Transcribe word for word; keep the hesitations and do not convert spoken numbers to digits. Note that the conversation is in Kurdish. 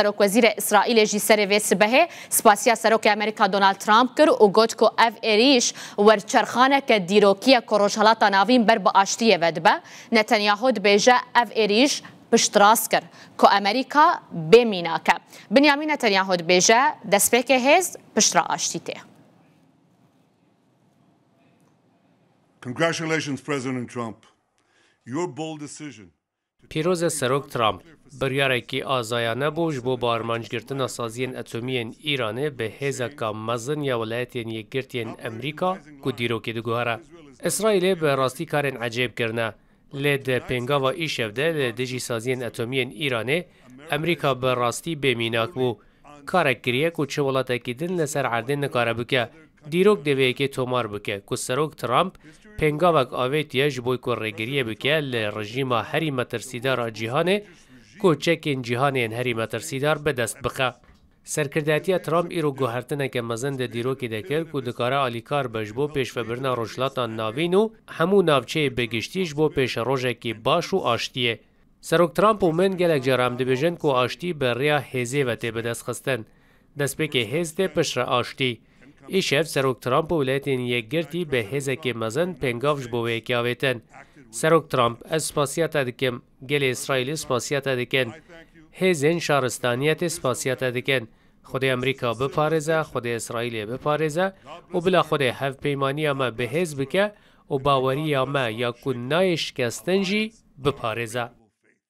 Serokwezîrê Îsraîlê jî serê vê sibehê spasiya Serokê Amerîka Donald Trump kir û got ku ev êrîş werçerxaneke dîrokî ye ku Rojhelata Navîn ber bi aştiyê ve dibe. Netanyahu dibêje ev êrîş piştrast kir ku Amerîka bê mînak e. Binyamîn Netanyahu dibêje destpêkê hêz piştre aştî tê. Congratulations, President Trump. Your bold decision Pîroz e Serok Trump. Biryarekî azayane bû ji bo bi armancgirtina saziyên etomî yên Îranê bi hêzeka mezin ya Welayetên Yekgirtî yên Emrîka ku dîrokê diguhere. Îsraîlê bi rastî karên ecêb kirine. Lê di pêngava îşev de li dijî saziyên etomî yên Îranê Emrîka bi rastî bê mînak bû. Karek kiriye ku çi welatekî din li ser erdê nikare bike. Dîrok dê vê yekê tomar bike ku Serok Trump pêngavek avêtiye ji bo ku rêgiriyê bike li rejîma herî metirsîdar a cîhanê ku çekên cîhanê yên herî metirsîdar bi dest bixe. Serkirdayetiya Trump îro guhertineke mezin di dîrokê de kir ku dikare alîkar be ji bo pêşvebirina Rojhilata Navîn û hemû navçeyê bi giştî ji bo pêşerojekî baş û aştiyê. Serok Trump û min gelek caran em dibêjin ku aştî bi rêya hêzê ve tê bidestxistin. Destpêkê hêz tê piştre aştî. Îşev Serok Trump û Wilayetên Yekgirtî bi hêzekê mezin pêngav ji bo wê yekê avêtin. Serok Trump, ez spasiya te dikim. Gelê Îsraîlî spasiya te dikin. Hêzên şaristaniyetê spasiya te dikin. Xwedê Amerîka biparêze, Xwedê Îsraîlê biparêze û bila Xwedê hevpeymaniya me bi hêz bike û baweriya me ya ku nayê şikestin jî biparêze.